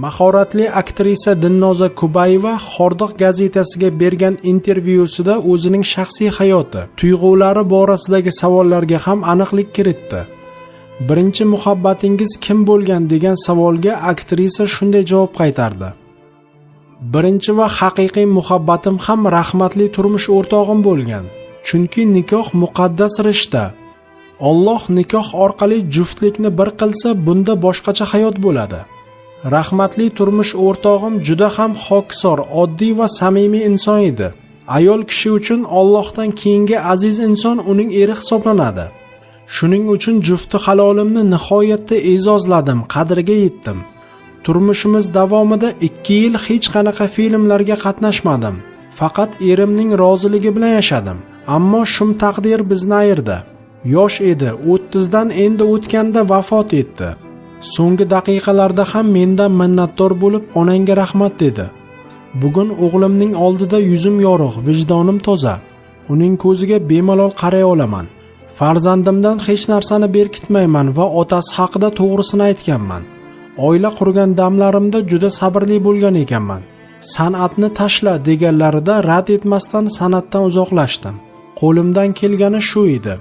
Mahoratli aktrisa Dilnoza Kubayeva Xordiq gazetasiga bergan intervyusida o'zining shaxsiy hayoti, tuyg'ulari borasidagi savollarga ham aniqlik kiritdi. Birinchi muhabbatingiz kim bo'lgan degan savolga aktrisa shunday javob qaytardi: Birinchi va haqiqiy muhabbatim ham rahmatli turmush o'rtog'im bo'lgan. Chunki nikoh muqaddas rishta. Alloh nikoh orqali juftlikni bir qilsa, bunda boshqacha hayot bo'ladi. Rahmatli turmush o'rtog'im juda ham xokisor, oddiy va samimiy inson edi. Ayol kishi uchun Allohdan keyingi aziz inson uning eri hisoblanadi. Shuning uchun jufti halolimni nihoyatda e'zozladim, qadriga yetdim. Turmushimiz davomida 2 yil hech qanaqa filmlarga qatnashmadim. Faqat erimning roziligi bilan yashadim. Ammo shum taqdir bizni ayirdi. Yosh edi, 30 dan endi o'tganda vafot etdi. So'nggi daqiqalarda ham mendan minnatdor bo'lib, onangga rahmat dedi. Bugun o'g'limning oldida yuzim yorug', vijdonim toza. Uning ko'ziga bemalol qaray olaman. Farzandimdan hech narsani berkitmayman va otasi haqida to'g'risini aytganman. Oila qurgan damlarimda juda sabrli bo'lgan ekanman. San'atni tashla deganlarida rad etmasdan san'atdan uzoqlashdim. Qo'limdan kelgani shu edi.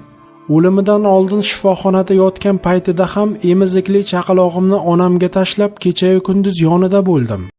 O'limidan oldin shifoxonada yotgan paytida ham emizikli chaqalog'imni onamga tashlab kechayu kunduz yonida bo'ldim.